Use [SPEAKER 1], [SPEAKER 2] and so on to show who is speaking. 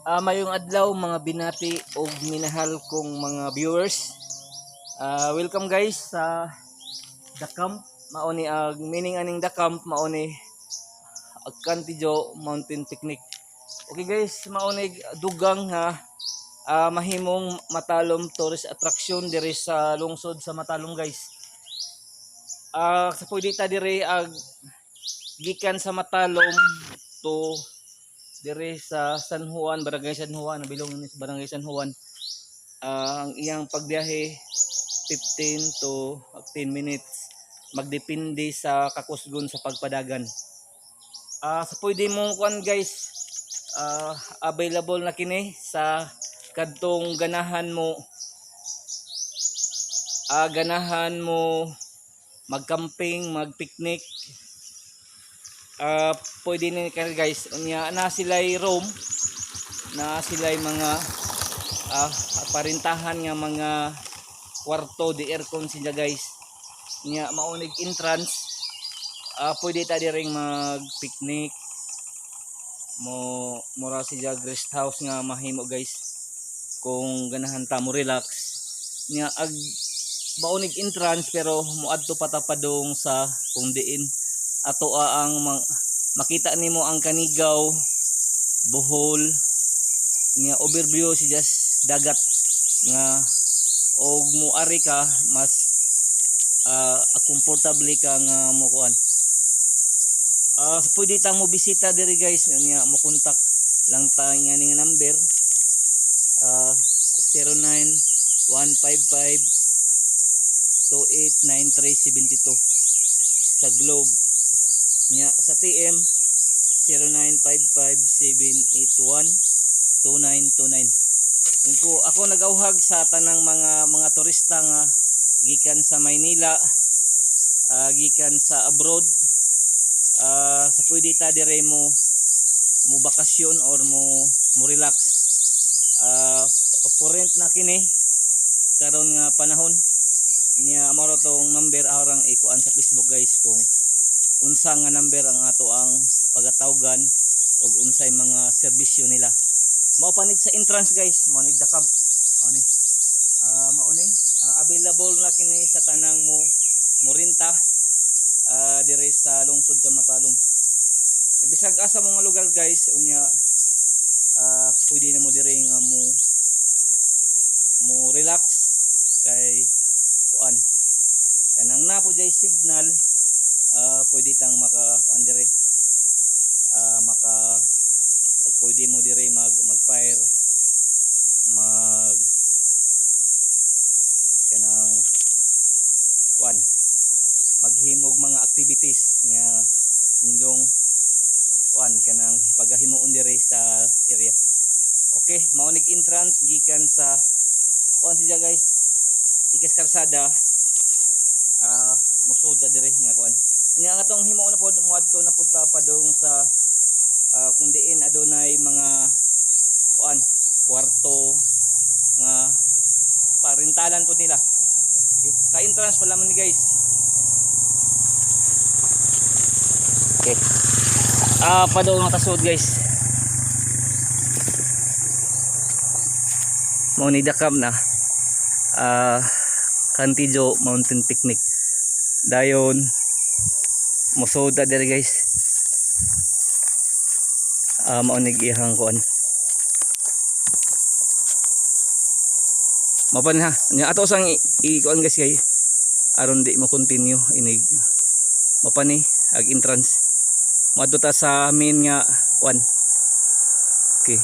[SPEAKER 1] Mayong adlaw, mga binati og minahal kong mga viewers. Welcome guys sa The Camp. Mao ni ang meaning aning The Camp, mao ni ag Kantijo Mountain Picnic. Okay guys, mao ni dugang nga mahimong Matalom tourist attraction diri sa lungsod sa Matalom, guys. Sa pwede ta diri ag gikan sa Matalom to dire sa San Juan, Barangay San Juan, nabilong ni sa Barangay San Juan. Ang iyang pagbiyahe, 15 to 10 minutes, magdepende sa kakusgon sa pagpadagan. Sa pwede mo kuan guys, available na kini sa kadtong ganahan mo magcamping, magpicnic. Pwede ni kayo, guys. Unya na sila'y room na sila'y mga parintahan nga mga kwarto, di aircon sila, guys. Nya mao nig entrance. Pwede ta diring mag picnic mo. Mura siya guest house nga mahimo, guys, kung ganahan ta mo relax. Nya ag mao nig entrance, pero moadto pa ta padung sa kung diin ato ang makita nimo ang Kanigaw, Bohol. Nya overview si just dagat nga og muari ka, mas komportable ka nga mo kuan. Pwede tang mo bisita diri, guys. Nya mo kontak lang ta nga ning number, 09155 289372 sa Globe. Nya sa TM, 0955 781 2929. Ko ako nagauhag sa tanang mga turista nga gikan sa Maynila, gikan sa abroad, sa pwede ta dire mo mo bakasyon or mo mo relax. For rent na kini karon nga panahon. Niya mao tong number arang ikuan sa Facebook, guys, kung unsa nga number ang ato ang pagatawgan ug unsay mga serbisyo nila. Mao panig sa entrance, guys. Mao nig The Camp. Mao ni mao ni available na kini sa tanang mo mo renta dire sa lungsod sa Matalom, bisag asa mo nga lugar, guys. Unya pwede na mo dire nga mo mo relax kay kuan, kanang na po jay signal. Pwede tang maka kuan dire, maka pwede mo dire mag mag fire, mag kanang kuan, maghimog mga activities nga inyong kuan, kanang pagahimuon dire sa area. Okay, mao nig entrance gikan sa kuan siya, guys, ikas karsada. Musod ta dire nga kuan. Unya ang atong himuon na pod, muadto na pod ta padung sa kung diin adunay mga kuan, kwarto nga parintalan pod nila. Okay. Sa entrance pala man ni, guys. Okay, padung nga tasud, guys. Mao ni The Camp na Kantijo Mountain Picnic. Dayon mosud ta diri, guys. Mao nig iyang kuan. Mapan ha. Nya ato sang i-kuan, guys, kay aron di mo continue inig. Mapani ag entrance. Moadto ta sa main nga kuan. Okay.